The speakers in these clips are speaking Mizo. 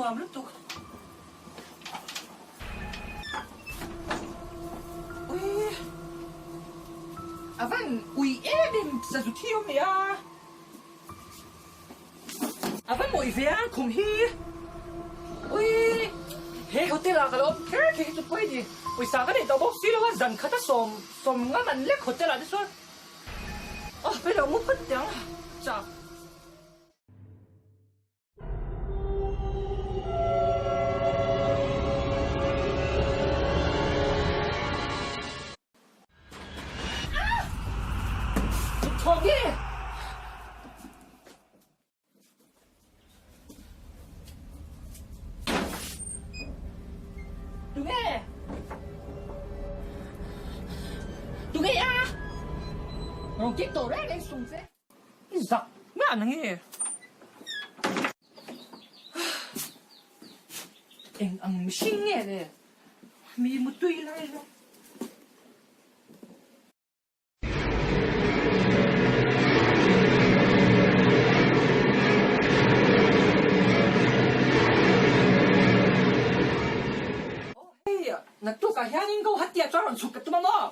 Nuam lutuk. Ui. A van ui em em sazu thi awm e a. A va mawih ve a khum hi. Ui. He hotel ah ka lo awm kher kher hi chu pawi a ni. Pawisa ka neih tawh bawk si lo a, zan khat a sawm sawm ngam an lek hotel ah te chuan. Aw, pe lo mu phawt teh ang chak. Tunge a? Rawn kik tawh reng reng sung che. I zak miah na nge? Eng ang mihring nge le? Mi mutui lai la. Hei, naktuk ah hianin Guwahati ah chuan rawn chhuk ka tum a maw?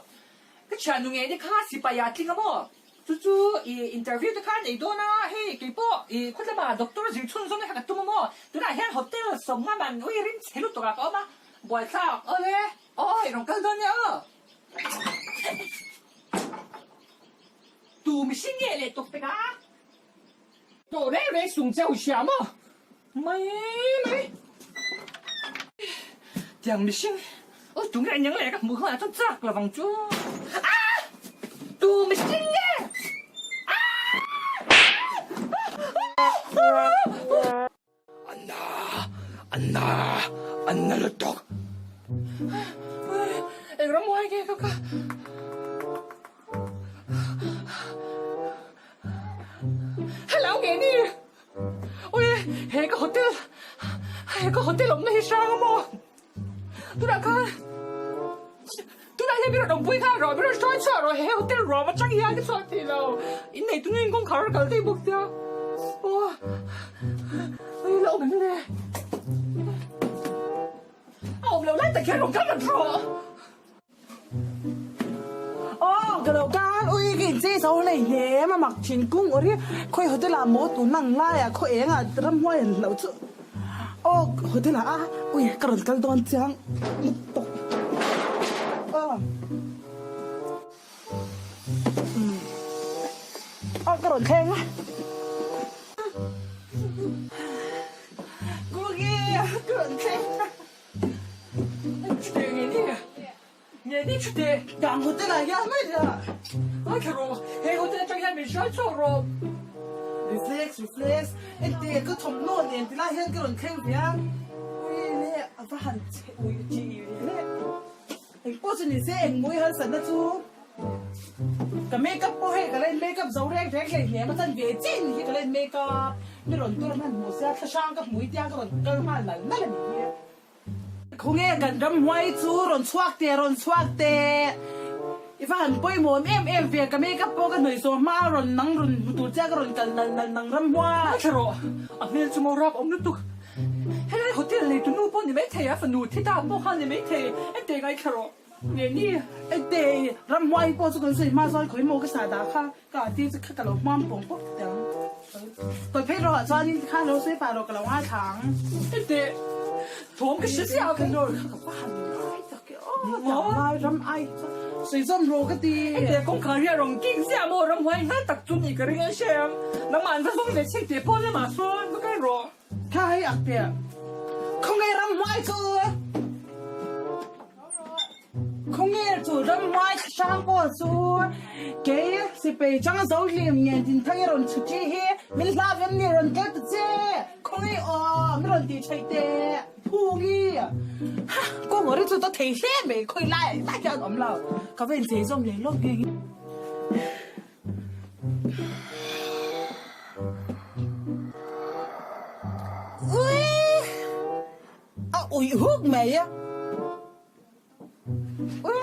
Ka thiannu ngei te kha sipai ah a tling a maw? Chu chu i interview te kha a nei dawn a, hei keipawh i khawtlama doctor zir chhun zawn te kha ka tum a maw? Tunah hian hotel sawmnga man ui rim chhe lutuk ah ka awm a, buaithlak awle, awi rawn kal dawn nia aw. Tu mihring nge leh tawk pek a? Tawh reng reng sung cheu hria maw? Mai mai. Tiang mihring aw tu nge aniang leh ka hmuh khan ah chuan chak lovang chu. Ah! Tu mihring nge? Ah! Anna! Anna! Anna lutuk! Eng ram muai nge ka ka? Hello nge ni? Ui, he ka hotel, he ka hotel awmna hi hrang a maw? Tunah khan, tunah hian min rawn awmpui nghal rawh, min rawn hruai chhuah rawh, he hotel ruam atang hian ka chhuak thei lo. Innei tu nuin kawngkhar a kal daih bawk sia. Aw, ui la awm em le? A awm loh lai tak hian rawn kal vat rawh. Aw ka lo kal ui ka inchei zo hlei hnem a mak thin kung awr hi khawi hotel ah maw tun ang lai ah khaw eng ah ramhuai an hlauh chu aw hotel ah a ui ka rawn kal dawn chiang lutuk aw umm aw ka rawn thleng a. Kuki ka rawn thleng a. Gang hotel ah hian mai nia. He hotel atang hian min hruai chhuak rawh. Reflex reflex engti ka thawmhnaw nen ti lai hian ka rawn thleng ve a. Ui le a va han chhe ui chi le. Engpawh chu ni se engmawi harsatna chu ka makeup pawh hei ka la in makeup zo reng reng hlei hnem a chan ve chin hi ka la in makeup mi rawn tur hman hmuh sia thlahrang ka hmui tia ka rawn kal nghal nal nal a nih hi. Khawnge kan ramhuai chu rawn chhuak teh rawn chhuak teh i va han pawimawm em em ve ka makeup pawh ka hnawih zawh hma a rawn nang rawn hmu tur che a ka rawn kal nal nal nang ramhuai. Ngaithla rawh a hmel chu maw rap awm lutuk. Helai hotel nei tunu pawh ni maithei a, fanu thi ta pawh kha ni maithei, entei ngaithla rawh nge ni? Entei, ramhuai pawh chu kan sawi hma chuan khawi maw ka sa dah kha, ka ah tir chu kha ka lo hmam pawng pawp teh ang. Kawi phei rawh ah chuanin tikhan lo sawi pah rawh ka lo ngaithla ang. Entei, thawm ka hre chiah a ka nawr kha ka va han ngai tak e aw, tiang lai ram ai hi chuan sawi zawm rawh ka ti. Entei, kawngkhar hi a rawn kik ziah maw, ramhuai nghal tak chu nih ka ring a hre ang, nangmah an va zawng ve chhing teh pawn lamah sawn va kal rawh. Kha hei ak piah. Khawnge ramhnuai chu? Khawnge chu ramhnuai thlahrang pawl chu? Kei sipei chang zo hlim ngen tin thang i rawn chhuṭi hi min hla vem ni rawn kal ta che. Khawnge aw min rawn ti ṭhaih teh. Phungi. Ha kawngawr hi chu ta thei hle mai khawi lai lai hian awm lo. Ka va inchei zawm leh lawk nghe nghe. Ui! A uih huk mai a. Ui!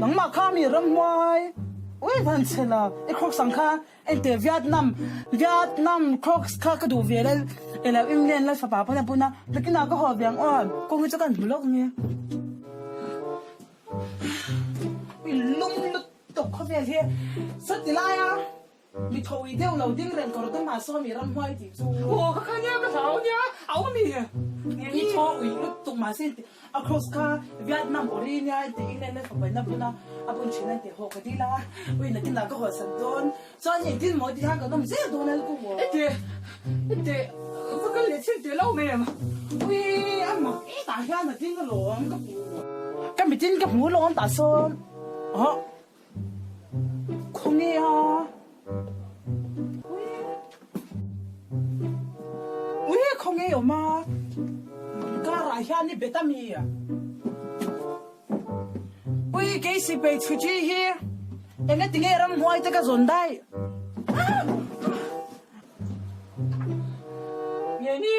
Nangmah kha mi ramhuai. Ui! Ui van chhe la, i Crocs ang kha Ente Vietnam Vietnam Crocs kha ka duh ve lel elo England lal fapa pawn a bun a, nakinah ka haw ve ang aw, kawng hi chu kan hmu lawk nia. Ui lum lutuk khawvel hi sawti laia mi thawi deuh lo ding reng kawr dawm ah sawn mi ramhuai tih chu. Aw ka kha nia ka hlau nia a awm mi. Mi thawi lutuk mahse A cross kha Vietnam ori nia i tih England a fapa in a bun a, a bun thin a ti haw ka dil a, ui nakin ah ka haw sak dawn, chuan hei tin maw ti hian kan awm zel dawn a ku maw. Ete, ete, va kal leh chin teh lo mem. Ui a mak e tah hian a ding alawm ka hmu. Ka mitin ka hmu alawm tah sawn ah khawnge a. Ui Ui khawnge awm a car ah hian i bet a mi Ui kei sipei chhuchi hi eng ati nge ramhuai te ka zawn daih. Nge ni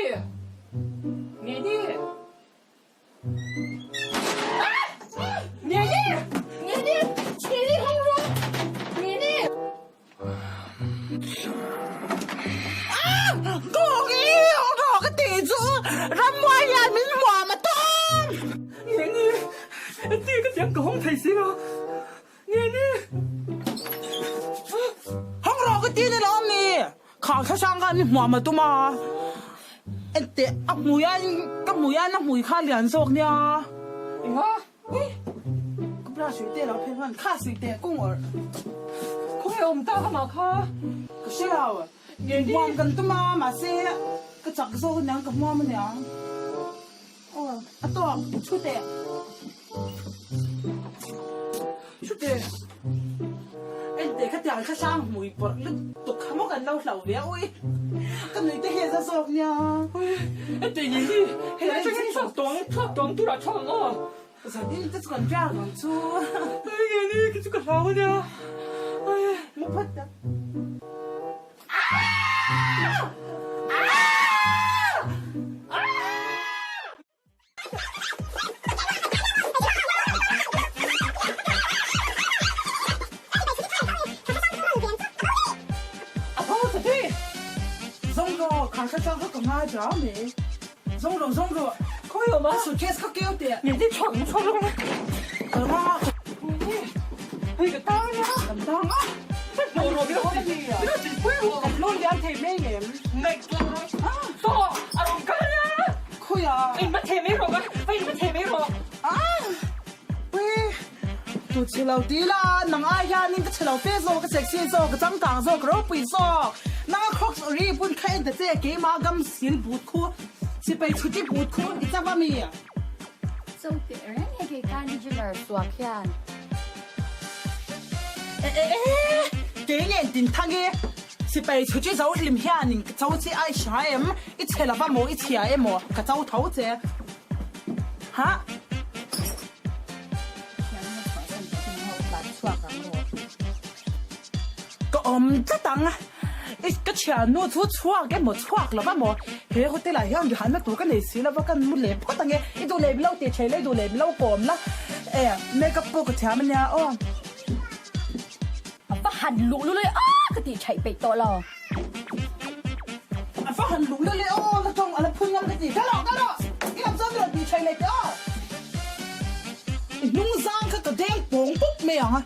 Nge ni. Khang thlasang khan mi hmuam a tum a, enteh a hmui a ka hmui a na hmui kha lian zawk nia. Enga? Ui! Ka brush ui te lo phei hman kha sui teh kung awrh. Khawnge awm ta ka mah kha? Ka hre lo. Hmuam kan tum a mahse ka chak zawk aniang ka hmuam aniang. Aw a tawk thu teh. Thu teh. Enteh khatiang kha hrang hmui pawrh lutuk kha maw kan lo hlauh ve a ui. Ka nui te hi a za zawk nia. Ui enteh ni hi hei atangin chhuak tawng chhuak tawng turah chhuak ang aw. Zanin te chu kan riak ang chu. Ui nge ni khi chu ka hlau ania. Ui. Mu phawt ta. Tu chhe lo ti la, nang ai hianin ka chhe lo fe zawk, ka sexy zawk, ka changkang zawk, ka ropui zawk. Nang a Crocs ri bun kha en ta che, keimah gam sil but khu, sipai chhuti but khu i chak a mi? Zo teh reng he kei ka Nigeler suak hian. E e e, kei nen tin thang i, sipai chhuti zo hlim hianin ka cho che a i hria em? I chhe lova maw i chhia emaw ka cho tho che. Hah? Thiamna chhuahsan tawh hi min ho tlan chhuak ang rawh. Ka awm tlat ang. I ka thiannu chu chhuak emaw chhuak lo va maw? He hotel ah hian rihanna tur ka nei si lo va, kan mu leh phawt ang e. I duh leh milo tih thei la, i duh leh milo kawm la. E, makeup pawh ka thiam ania aw. A va han luh lul e aw ka tih theih peih tawh lo. A va han luh lul e aw ka tawng a la phun ngam ka ti. Ka rawh ka rawh! I lam chuan rawn tih theih leh teh aw. I hnung zang kha ka deng pawng pawp mai ang a.